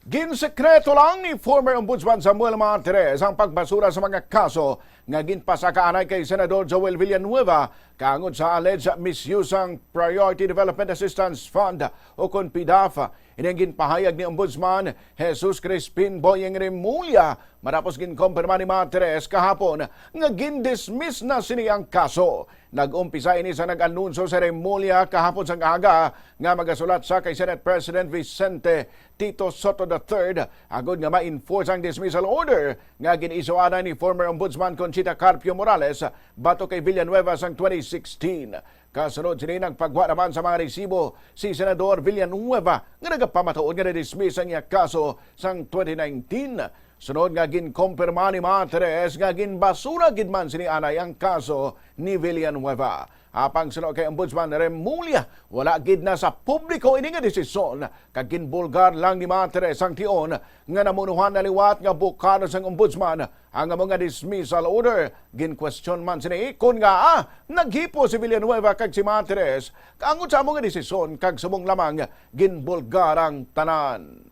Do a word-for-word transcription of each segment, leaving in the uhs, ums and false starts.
Ginsekreto lang ni former Ombudsman Samuel Martires ang pagbasura sa mga kaso nga ginpasaka anay kay Senador Joel Villanueva kaangod sa alleged misuse sang Priority Development Assistance Fund o kon PDAF. Ini ang ginpahayag ni Ombudsman Jesus Crispin Boying Remulla matapos ginkompirma ni Martires kahapon nga gindismiss na sini ang kaso. Nag-umpisa ini sa nag-anunsyo si Remulla kahapon sang aga nga magasulat siya kay Senate President Vicente Tito Soto the third agod nga ma-enforce ang dismissal order nga gin-isyu anay ni former Ombudsman Conchita Carpio Morales batok kay Villanueva sang twenty sixteen. Kasunod sini, nagpagwa naman sa mga resibo si Senador Villanueva nga nagapamatuod nga na-dismiss ang iya kaso sang twenty nineteen. Sunod nga ginkompirma ni Martires nga ginbasura gid man sini anay ang kaso ni Villanueva. Apang suno kay Ombudsman Remulla, wala gid na sa publiko ini nga desisyon, kag ginbulgar lang ni Martires ang tion nga namunuhan na liwat nga bukado sang Ombudsman ang amo nga dismissal order. Ginkwestiyon man sini kon ngaa naghipo si Villanueva kag si Martires kaangod sa amo nga desisyon, kag subong lamang ginbulgar ang tanan.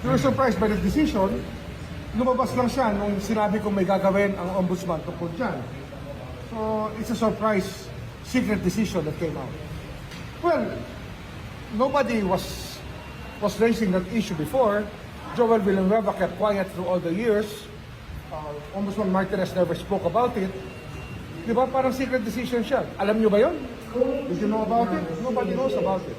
We were surprised by the decision. Lumabas lang siya nung sinabi kong may gagawin ang ombudsman tungkol dyan. So, it's a surprise, secret decision that came out. Well, nobody was was raising that issue before. Joel Villanueva kept quiet through all the years. Uh, Ombudsman Martinez never spoke about it. Di ba? Parang secret decision siya. Alam nyo ba yun? Did you know about it? Nobody knows about it.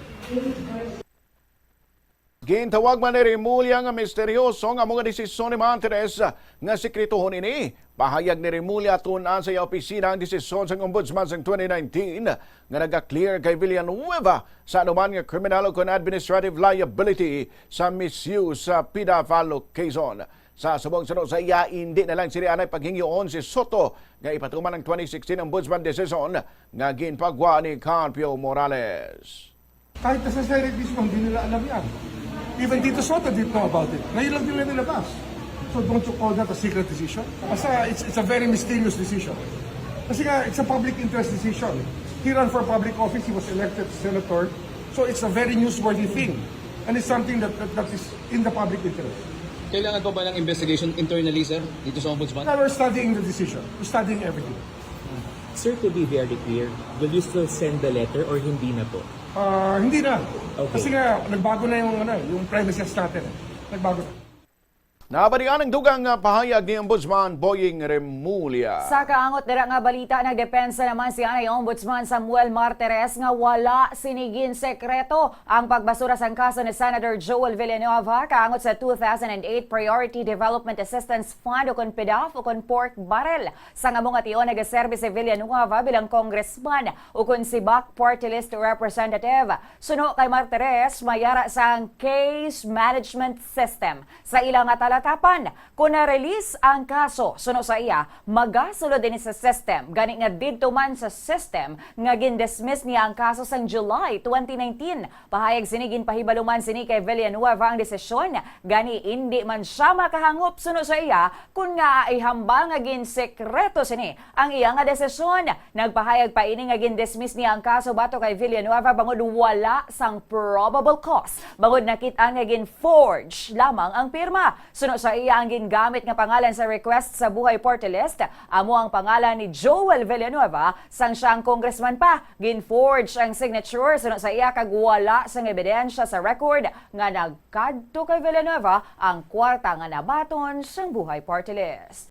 Gintawag man ni Remulla nga misteryoso nga mga desisyon ni Martires nga sikretohon ini. Pahayag ni Remulla, tun-an sa iya opisina ang desisyon sang Ombudsman sang twenty nineteen nga naga-clear kay Villanueva sa anuman nga criminal o kon administrative liability sa misuse sa PDAF allocation. Sa subong suno sa iya, hindi na lang sini anay paghingyoon si Soto nga ipatuman ang twenty sixteen Ombudsman decision nga ginpagwa ni Carpio Morales. Kahit nasa Senate mismo, hindi nila alam yan. Even Tito Soto didn't know about it. Ngayon lang nila nilabas. So don't you call that a secret decision? Basta it's, it's a very mysterious decision. Kasi nga, it's a public interest decision. He ran for public office, he was elected senator. So it's a very newsworthy thing. And it's something that, that, that is in the public interest. Kailangan pa ba ng investigation internally, sir, dito sa Ombudsman? Now we're studying the decision. We're studying everything. Sir, to be very clear, will you still send the letter or hindi na po? Ah, hindi na. Okay. Kasi nga, nagbago na yung, ano, yung premises natin. Eh. Nagbago na. Nabalian ang dugang nga pahayag ni Ombudsman Boying Remulla. Sa kaangot dira nga balita, nagdepensa naman si anay Ombudsman Samuel Martires nga wala sini ginsekreto ang pagbasura sang kaso ni Senator Joel Villanueva kaangot sa two thousand and eight Priority Development Assistance Fund o kon PDAF o kon pork barrel. Sang amo nga tion, nagaserbi si Villanueva bilang congressman o kon CBAC Party List Representative. Suno kay Martires, may ara sang case management system sa ila nga talatapan. Kon na-release ang kaso, suno sa iya, magasulod ini sa system. Gani nga didto man sa system nga gindismiss niya ang kaso sang July twenty nineteen. Pahayag sini, ginpahibalo man sini kay Villanueva ang desisyon, gani indi man siya makahangop, suno sa iya, kon ngaa ihambal nga ginsekreto sini ang iya nga desisyon. Nagpahayag pa ini nga gindismiss niya ang kaso batok kay Villanueva bangod wala sang probable cause, bangod nakit-an nga gin-forge lamang ang pirma. Suno sa iya, ang gingamit nga pangalan sa request sa Buhay Party List amo ang pangalan ni Joel Villanueva sang siya ang congressman pa. Gin-forge ang signature, suno sa iya, kag wala sang ebidensya sa record nga nagkadto kay Villanueva ang kwarta nga nabaton sang Buhay Party List.